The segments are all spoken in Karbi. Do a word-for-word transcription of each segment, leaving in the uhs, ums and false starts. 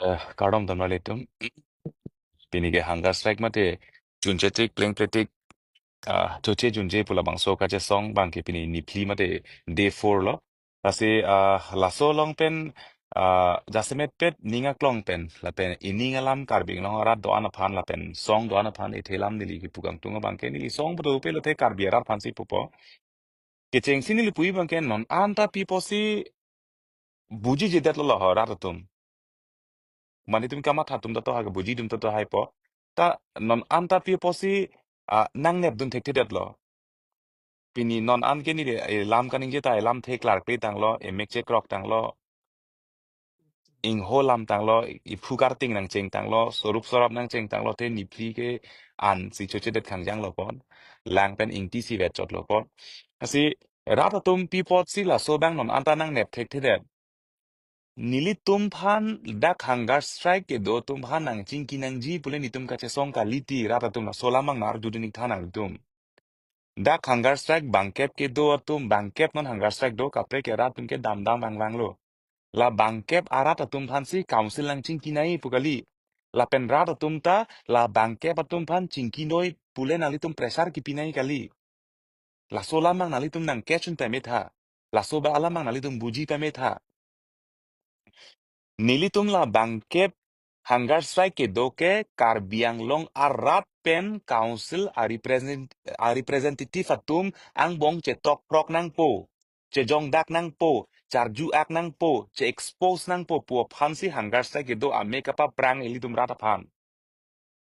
Eh, kardom damra ilitum. Pini ke hunger strike mate chunchetik plengpletik, ah, choche chunche pu labangso kachesong abangke pini niphli mate day four lo. Lasi, ah, laso along pen, ah, jasemet pet ning aklong pen, lapen ining alam Karbi Anglong arat do-an aphan, lapen song do-an aphan, ethelam neli kipu kangtung abangke, neli song putu pe lote Karbi arat aphansi pupo. Kechengsi neli pu-i abangke non anta pi apotsi bujijedetlo ho rat atum. Mane itum kamatha atum ta to ha, buji atum ta to haipo. Ta non anta pi apotsi, ah, nangnepdun thekthedetlo. Pini non an ke neli, eh, lam kaningje ta, eh, lam theklar kle tanglo, eh, mek chekrok tanglo, ingho lam tanglo, iphu karting nangcheng tanglo, sorup sorap nangcheng tanglo, te niphli ke ansi chochedet khangjang lo pon. Lang pen ingti si vetchot lo pon. Lasi rat atum pi apotsi laso abang non anta nangnep thekthedet. Nelitum aphan dak hunger strike kedo atum aphan nangchingki nangji pule nelitum kachesong kalite, rat atum laso alam abang nar judin ik than nangtum. Dak hunger strike bangkep kedo atum, bangkep non hunger strike do, kaprek ke rat atum ke damdam vangvanglo. La bangkep arat atum aphansi council nangchingki nangji pu kali. Lapen rat atum ta la bangkep atum aphan chingki noi pule nanglitum pressure kipi nangji kali. Laso alam abang nanglitum nang catch un pametha. Laso ba alam abang nanglitum buji pametha. Nelitum la bangkep hunger strike kedo ke Karbi Anglong arat pen council a represent, a representative atum angbong chetokprok nangpo, chejongdak nangpo, charju-ak nangpo, che-expose nangpo pu aphansi hunger strike kedo, amek kapaprang ilitum rat aphan.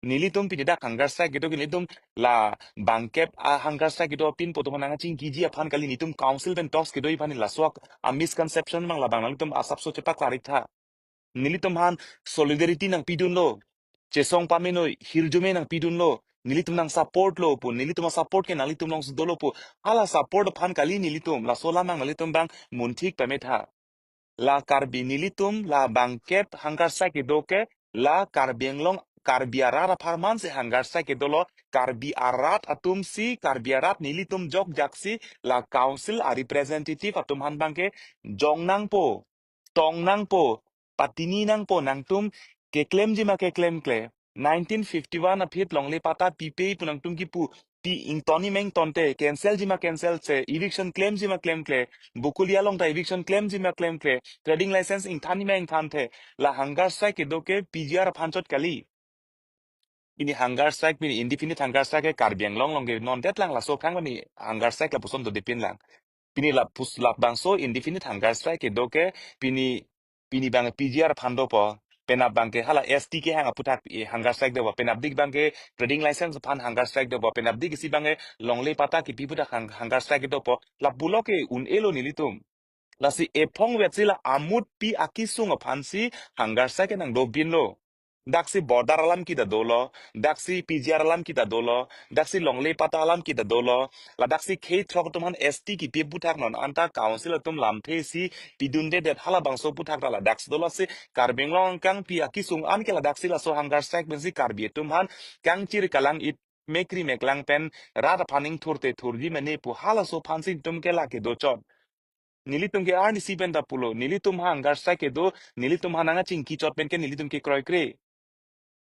Nelitum pini dak hunger strike kedo ke nelitum la bangkep a hunger strike kedo apin pu atum aphan nangchingkiji aphan kali, nelitum council pen talks kedo aphan, laso a misconception abang labang nanglitum asapso chepaklar ik tha. Nelitum aphan solidarity nangpidunlo, chesong pame noi, hirjume nangpidunlo, nelitum nang support lo pu, nelitum a support ke nanglitum alongsi dolo pu, hala support aphan kali nelitum, laso alam abang nanglitum abang munthik pametha. La Karbi, nelitum la bangkep hunger strike kedo ke la Karbi Anglong, Karbi arat apharman si hunger strike kedolo, Karbi arat atum si, Karbi arat nelitum jokjak si la council a representative atum aphan abangke jong nangpo, tong nangpo, patini nangpo, nangtum keklemji ma keklemkle. Nineteen fifty-one aphi longle patta pipe pu nangtum kipu, pi ingtoni ma ingtonte, cancel ji ma cancel se, eviction klemji ma klemkle, Bokolia along ta eviction klemji ma klemkle, trading license ingthani ma ingthanthe, la hunger strike kedo ke P G R aphan chot kali. Pini hunger strike, pini indefinite hunger strike ke Karbi Anglong along ke non det lang, laso aphrang pini hunger strike lapuson dodepin lang. Pini lapus labangso indefinite hunger strike kedo ke pini, pini abang P G R aphan dopo, penap abangke hala S T kehang aputhak, eh, hunger strike dopo, penapdik abangke trading license aphan hunger strike dopo, penapdik isi abangke longle patta kipi aputhak hang-, hunger strike dopo, lapulo ke un-elo nelitum. Lasi ephong vetsi la amut pi akisung aphansi hunger strike nangdobinlo. Daksi border alam kita dolo, daksi P G R alam kita dolo, daksi longle patta alam kita dolo, la daksi khei throk atum aphan S T kipi aputhak non anta council atum lamthe si pidundedet, hala bangso aputhak ta la daksi dolo si Karbi Anglong kangpi akisung an ke la daksi laso hunger strike pensi Karbi atum aphan kangchir kalang-it, mekri meklang pen rat aphan ingthurte thurji mane pu halaso aphansi nelitum ke la kedochot. Nelitum ke arnisi pen ta pulo, nelitum hunger strike kedo, nelitum aphan nangchingki chot pen ke nelitum ke kroikre.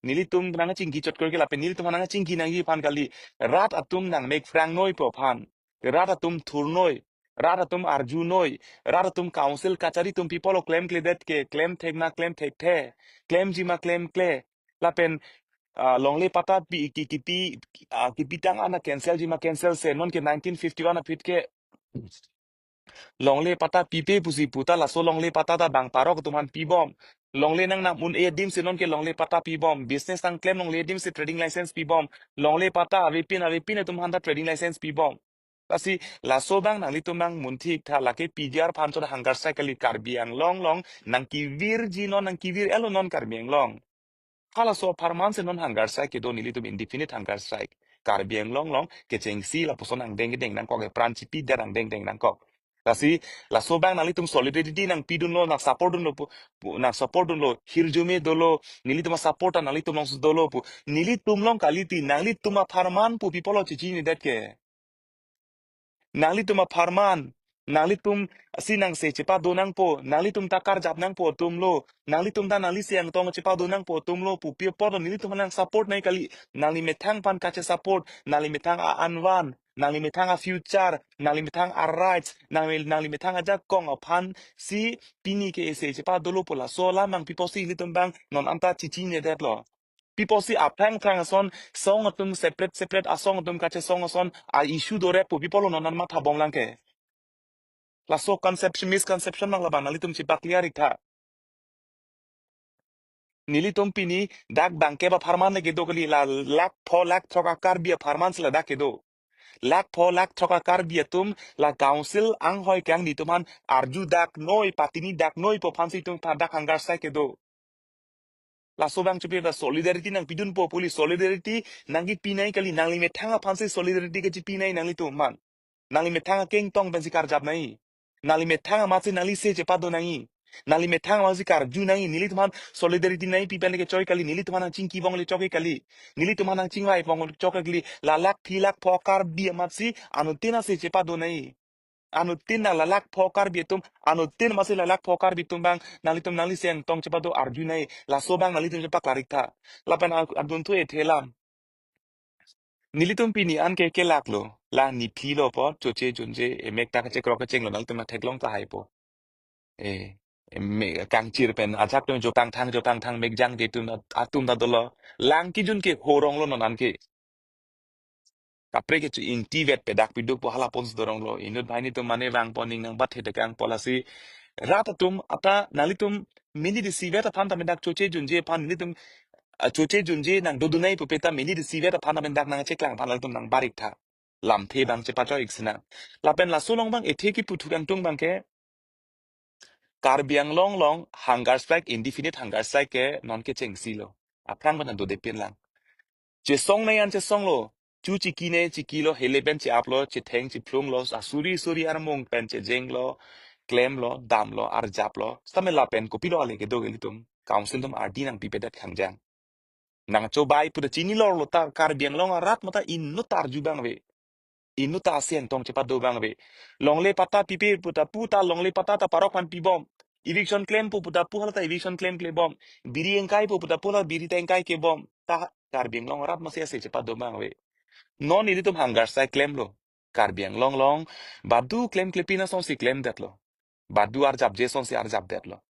Nelitum nangchingki chot kroikre lapen nelitum aphan nangchingki nangji aphan kali. Rat atum nangmek phrang noi pu aphan. Rat atum thur noi, rat atum arju noi, rat atum council kachari atum pi apotlo klemkledet ke, klem thek ma klem thekthe, klemji ma klemkle. Lapen, ah, longle patta pi ki, kipi, ah, kipi tang ana cancel ji ma cancel se, non ke nineteen fifty-one aphi ke longle patta pipe pusi pu ta laso longle patta ta bang parok atum aphan pibom. Longle nangnam un-e adim si non ke longle patta pibom. Business nangklem longle adim si trading license pibom. Longle patta avepin avepin atum aphan ta trading license pibom. Lasi laso abang nanglitum abang munthik tha, lake P G R aphan chot hunger strike kali, Karbi Anglong along nangkevirji non, nangkevir-elo non Karbi Anglong. Halaso apharman si non hunger strike kedo, nelitum indefinite hunger strike. Karbi Anglong along kechengsi lapuson angdeng kedeng nangkok, epran chipi der angdeng deng nangkok. Lasi laso abang nanglitum solidarity nangpidunlo, nang support dunlo pu, pu, nang support dunlo, hirjume dolo, nelitum a support ta nanglitum alongsi dolo pu, nelitum along kalite, nanglitum apharman pu pi apotlo chechinidet ke. Nanglitum apharman, Nanglitum si nangse chepado nangpo, nanglitum ta karjap nangpo atumlo, nanglitum ta nangli se angtong chepado nangpo atumlo pu pi apot nelitum nang support nangji kali. Nangli methang aphan kache support, nangli methang a-anvan, nangli methang a-future, nangli methang a-rights, nangli, nangli methang ajakong aphan si pini ke ese chepadolo pu laso alam abang pi apotsi ilitum abang non anta chichinedetlo? Pi apotsi aphrang phrang ason song atum separate separate asong atum kachesong ason a-issue do rep pu pi apotlo non an matha bomlang ke? Laso conception, misconception abang labang nanglitum chepa-clear ik tha. Nelitum pini dak bangkep apharman le kedo kali, la lakh pho lakh throk a-Karbi apharman si ladak kedo. Lakh pho lakh throk a-Karbi atum la council anghoi kangni atum aphan arju dak noi, patini dak noi pu aphansi itum aphan dak hunger strike kedo. Laso abang chepi ta solidarity nangpidunpo pu kali, solidarity nangkepi nangji kali, nangli methang aphansi solidarity kachepi nangji nanglitum aphan. Nangli methang akeng tong pensi karjap nangji. Nangli methang amatsi nangli se chepado nangji. Nangli methang amatsi karju nangji. Nelitum aphan solidarity nangpi pen le kechoi kali, nelitum aphan nangchingki bong le chok kali. Nelitum aphan nangchingvai bong chok kali. La lakh phi lakh pho Karbi amatsi anuttin ase chepado nangji. Anuttin na la lakh pho Karbi atum, anuttin amatsi la lakh pho Karbi atum abang nanglitum nangli se angtong chepado arju nangji. Laso abang nanglitum chepa-clear ik tha. Lapen a-, adun thu ethe alam. Nelitum pini an ke kelaklo, la niphli lo apot, choche junje, emek ta kachekrok kechenglo, nanglitum ta theklong tahai po. Eh, eme-, kangchir pen ajak atum jo pangthang, jo pangthang, mekjang de atum, atum ta dolo. Lang kejun ke horong lo non an ke. Kaprek kecho ingti vet pe dak piduk po hala pon dorong lo. Inut banghini atum mane vangpo, ning nangbat he dekang po lasi. Rat atum ata nanglitum mini de sivet aphan ta pen dak choche junje aphan nelitum, ah, choche junje nangdodun nangji pupe ta mini de sivet aphan ta pen dak nangcheklang aphan nanglitum nangbar ik tha. Lamthe abang chepachoi ik sinang. Lapen laso along abang ethe kipu thu kangtung abang ke Karbi Anglong along hunger strike, indefinite hunger strike ke non kechengsi lo. Aphrang pen dodepin lang. Chesong nangji an chesonglo. Chu chiki nangji chikilo, hele pen che-aplo, chetheng chephlunglo, asuri suri armung pen chejenglo, klemlo, damlo, arjaplo. Sitame lapen kopilo ale kedo ke ilitum council atum ardi nangpipedet khangjang. Nangchobai pu ta chini lor lo ta Karbi Anglong arat mata inut ta arju abang ave. Inut ta ase angtong chepado abang ave. Longle patta pipe pu ta pu ta longle patta ta parok aphan pibom. Eviction klempo pu ta pu hala ta eviction klemklebom. Biri ingkaipo pu ta pu hala biri ta ingkaikebom. Ta Karbi Anglong arat amatsi ase chepado abang ave. Non ilitum hunger strike klemlo. Karbi Anglong along badu klemklepin asonsi klemdetlo. Badu arjapji asonsi arjapdetlo.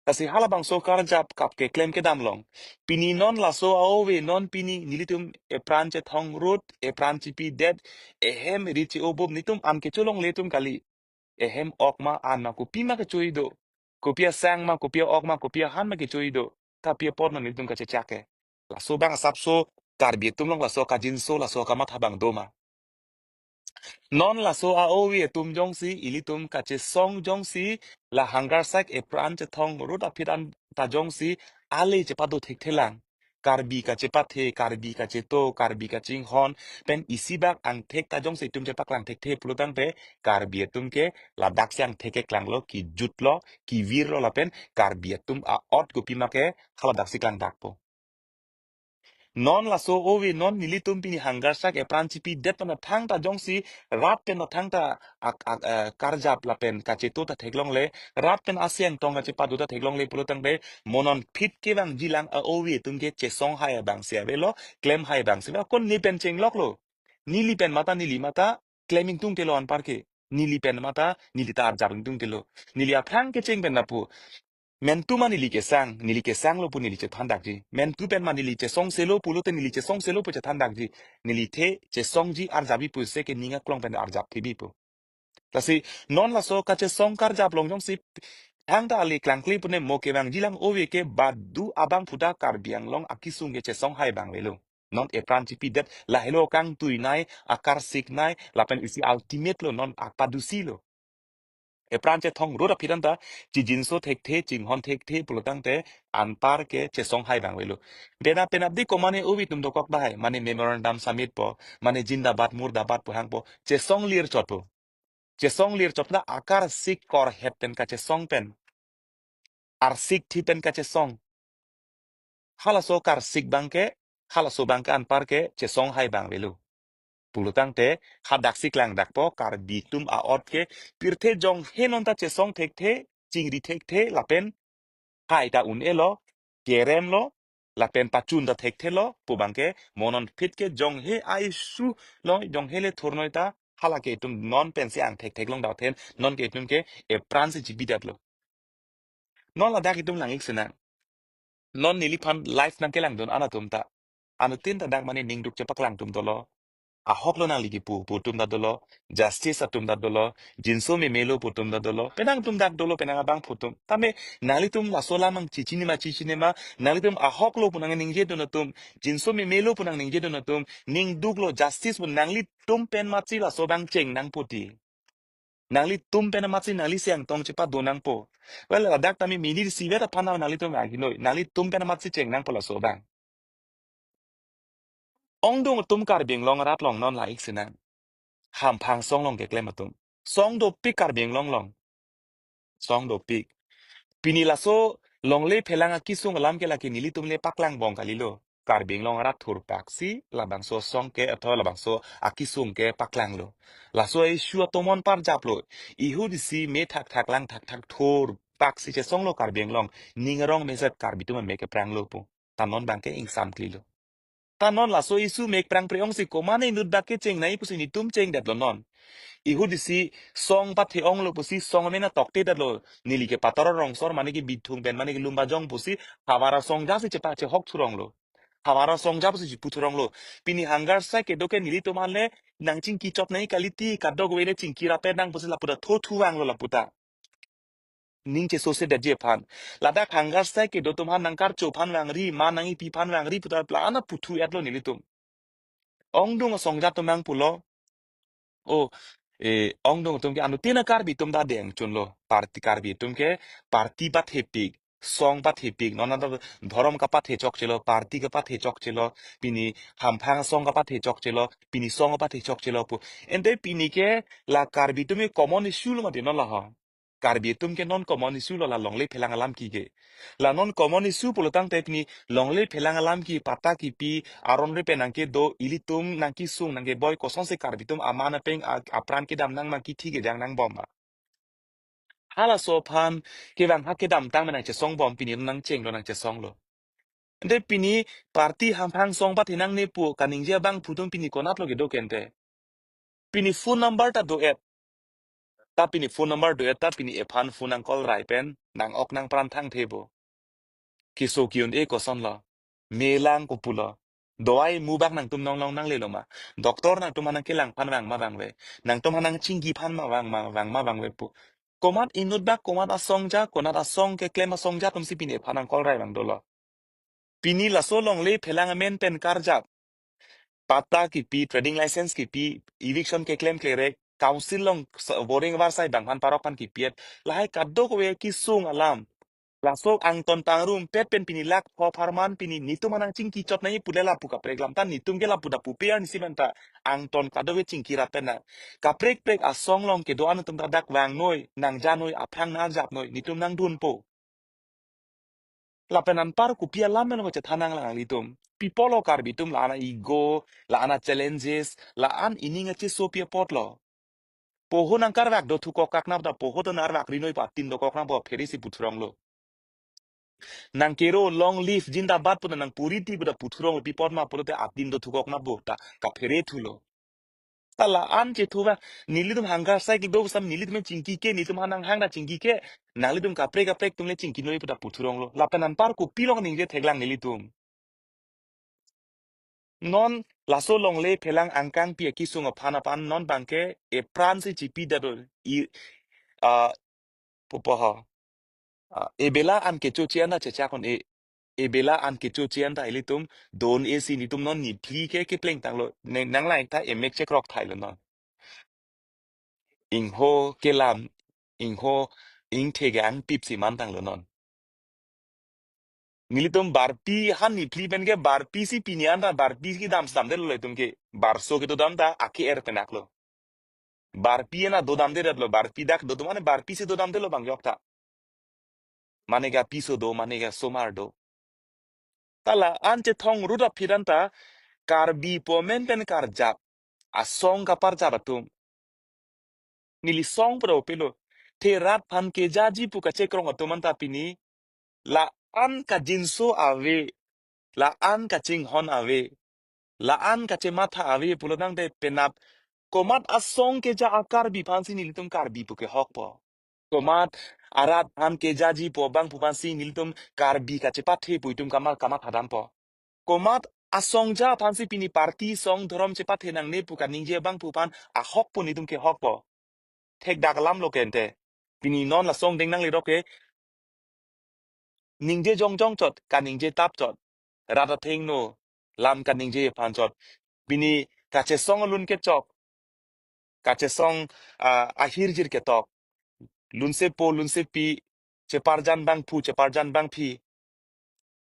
Lasi halabangso karjap kap keklem kedam along. Pini non laso a-ove non pini nelitum epran chethong rut, epran chipidet, ehem ri che-o bom nelitum an kecholongle atum kali. Ehem ok ma an ma kopima kechoi do. Kopi asang ma, kopi a-ok ma, kopi ahan ma kechoi do. Ta pi apot non nelitum kachechak ke. Laso abang asapso Karbi atum along laso kajinso laso kamatha abang do ma. Non laso a-ove atum jongsi, ilitum kachesong jongsi, la hunger strike epran chethong rut aphi anta jongsi, ale chepado thekthelang. Karbi kachepathe, Karbi kacheto, Karbi kachinghon, pen isi bak angthek ta jongsi itum chepaklang thekthe pulo tangte, Karbi atum ke ladaksi angthek keklanglo, kijutlo, kivirlo lapen Karbi atum a-ot kopima ke haladaksi klangdakpo. Non laso ove non nelitum pini hunger strike epran chipidet pen thangta jongsi rat pen thangta ak, ak, eh, karjap lapen kacheto ta theklongle, rat pen ase angtong kachepado ta theklongle pulo tangte mo non phit kevangjilang a-ove atum ke chesong hai abangsi avelo, klem hai abangsi avelo, kon ne pen chengloklo. Neli pen mata neli mata klem ingtungtelo anpar ke. Neli pen mata neli ta arjap ingtungtelo. Neli aphrang kecheng pen lapu. Mentu ma neli kesang, neli kesanglo pu neli chethandakji. Mentu pen ma neli chesongselo pulote neli chesongselo pu chethandakji. Nelithe chesongji arjapji pu se ke ning aklong pen arjap thebipo. Lasi non laso kachesong karjap along jongsi thangta ale klangkle pune mo kevangjilang ove ke badu abangphuta Karbi Anglong akesung ke chesong hai abang avelo. Non epran chipidet lahelo kangtui nai, akarsik nai, lapen isi ultimate lo non akpadusilo. Epran chethong rut aphi anta chijinso thekthe, chinghon thekthe pulo tangte anpar ke chesong hai abang avelo. Pena penap di ko mane ove atum dokok dahai, mane memorandum submit po, mane jindabad murdabad pu hangpo, chesong lir chotpo. Chesong lir chot na akarsik korhet pen kachesong pen. Arsik thi pen kachesong. Halaso karsik abang ke, halaso abang ke anpar ke chesong hai abang avelo. Pulotangte, hadak si klangdakpo, Karbi atum a-ot ke, pirthe jonghe non ta chesong thekthe, chingri thekthe, lapen hai ta un-elo, keremlo, lapen pachun ta thekthelo pu abangke, mo non phit ke jonghe a-issue lo, jonghe le thurnoi ta, hala ke itum non pensi ang thekthek long dauthen, non ke itum ke epran si chibidetlo. Non ladak itum lang-ik sinang. Non neliphan live nangkelangdun anatum ta, anuttin ta dak mane ningduk chepaklang atum dolo. Ahok lo nangli kipu pu atum ta dolo, justice atum ta dolo, jinso memelo pu atum ta dolo, penang atum dak dolo, penang abangphu atum. Tame nanglitum laso alam ang chichinima chichinima, nanglitum ahok lo pu nangningjedun atum, jinso memelo pu nangningjedun atum, ningduk lo, justice pu nanglitum pen matsi laso abang chengnangpo ti. Nanglitum pen matsi nangli si angtong chepadonangpo. Well, ladak tame minit isivet aphan nanglitum aginoi, nanglitum pen matsi chengnangpo laso abang. Ongdung atum Karbi Anglong arat along non lang-ik sinang. Hamphang asong along keklem atum. Song dopik Karbi Anglong along. Song dopik. Pini laso longle phelang akesung alam ke lake nelitum le paklangbom kalilo. Karbi Anglong arat thurpaksi labangso asong ke, athor labangso akesung ke paklanglo. Laso issue atomon parjaplo. Ihudisi me thakthak lang thakthak thurpaksi chesonglo Karbi Anglong. Ning arong meset Karbi atum amek kepranglo pu. Ta non abangke ingsamklilo. Ta non laso issue mek prangpre ongsi komat inut abangke chengnai pusi netum chengdetlo non. Ihudisi song pathe-onglo pusi song amen atokte detlo. Neli ke Patara Rongso mane ke Bithung pen mane ke Lumbajong pusi havar asong ja si chepa chehok thuronglo. Havar asong ja pusi chipu thuronglo. Pini hunger strike kedo ke nelitum ale nangchingki chotnai kali ti, kadokave le chingki rapet nang pusi lapu ta thothu vanglo lapu ta. Ning chesose detji aphan. Ladak hunger strike kedo atum aphan nangkarcho aphan vangri, ma nang-ipi aphan vangri pu ta la-an aputhu-etlo nelitum. Ongdung asong ja atum nangpulo. O, e, ongdung atum ke anuttin a Karbi atum ta dengchunlo. Party Karbi atum ke party pathepik, song pathepik, non anta dhorom kapathe chokchelo, party kapathe chokchelo, pini hamphang asong kapathe chokchelo, pini song kapathe chokchelo pu. Ante pini ke la Karbi atum ke common issue lo mati non la ho. Karbi atum ke non common issue lo la longle phelang alam ki ke. La non common issue pulotangte pini longle phelang alam ki patta kipi aron re pen nangkedo ilitum nangkesung nangkeboi kosonsi Karbi atum aman apeng a-, apran kedam nang ma kithi kejang nangbom ma. Halaso aphan kevang ha kedamtang ma nangchesongbom pini nangchenglo nangchesonglo. Ante pini party hamphang song pathe nangne pu kaningje abangphu atum pini konatlo kedo ke ante. Pini phone number ta do-et. Ta pini phone number do-et ta pini ephan phone nang call rai pen nang-ok nangpran thangthebo. Keso ke-un-e kosonlo. Me lang kopulo. Dawai mu bak nangtum nonglong nanglelo ma. Doctor nangtum aphan nangkelang aphan vang ma vangve. Nangtum aphan nangchingki aphan ma vang ma vang ma vangve pu. Komat inut bak komat asong ja, konat asong keklem asong ja atumsi pini ephan nang call rai vang dolo. Pini laso longle phelang amen pen karjap. Patta kipi, trading license kipi, eviction keklem klerek, council along s-, boring varsai bang aphan parok aphan kipi-et. Lahai kadokave kesung alam. Laso angton pangrumpet pen pini lakh pho pharman pini netum aphan nangchingki chotnai pule lapu kaprek alam ta netum ke lapu ta pupe arnisi pen ta angton kadokave chingki rapet na. Kaprek prek asong along kedo-an atum ta dak vangnoi, nangjanoi, aphrang nangjapnoi, netum nangdunpo. Lapen anpar kopi alam melo chethan nanglang ilitum. Pi apotlo Karbi atum la-an a-ego, la-an a-challenges, la-an ining achesopi apotlo. Poho nangkarvak dothukok kaknap ta poho ta narvak rinoi pu atin dokoknap pu pheresi puthuronglo. Nangkero long live zindabad pu ta nangpuri ti pu ta puthuronglo pi apot ma pulote atin dothukoknap pu ta kaphere thulo. Ta la-an chethu ba, nelitum hunger strike do sam nelitum chingki ke, netum aphan nanghang ta chingki ke, nanglitum kaprek kaprek atum le chingkinoi pu ta puthuronglo. Lapen anpar kopilo kaningje theklang nelitum. Non laso longle phelang angkangpi akesung aphan aphan non abangke epran si chipidetlo i, ah, pupo ho. Ah, ebela an kechoche an ta chechak un-e, ebela an kechoche an ta ilitum do-un-e si netum non niphli ke kepleng tanglo. Ne, nanglangtha emek chekrok thailo non. Ingho kelam, ingho ingthe ke angpip si man tanglo non. Nelitum barpi han niphli pen ke barpi si pini an ta barpi si kedam damdetlo itum ke. Barso kedodam ta ake-er pen aklo. Barpi na dodamdetlo, barpi dak do atum ane barpi si dodamdetlo bang jok ta. Mane ke apiso do, mane ke asomar do. Ta la-an chethong rut aphi ran ta Karbi pu amen pen karjap. asong kaparjap atum. Neli song pura opelo. The rat aphan kejaji pu kachekrong atum anta pini la-an kajinso ave, la-an kachinghon ave, la-an kachematha ave pulo tangte penap komat asong keja a-Karbi aphansi nelitum Karbi pu kehokpo. Komat arat aphan kejaji pu abang pu aphansi nelitum Karbi kachepathe pu itum kamat kamatha dampo. Komat asong ja aphansi pini party song dhorom chepathe nangne pu kaningje abang pu aphan ahok pu nelitum kehokpo. Thekdak alamlo ke ante. Pini non la song deng nangli rok ke ningje jongjong chot, kaningje tap chot. Rat athengno, lam kaningje aphan chot. Pini kachesong alun kechok, kachesong, ah, ahirjir ketok. Lunsepo, lunsepi, cheparjan abangphu, cheparjan abangphi.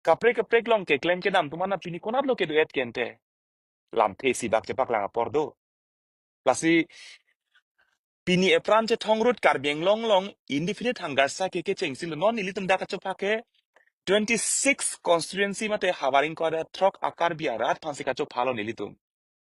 Kaprek kaprek along keklem kedam atum anta pini konatlo kedo-et ke ante. Lamthe isi bak chepaklang apor do. Lasi pini epran chethongrut Karbi Anglong along indefinite hunger strike ke kechengsi lo. Non nelitum dak kachopha ke twenty-six constituency mate havar ingkoi ra throk a-Karbi arat aphansi kachophalo nelitum.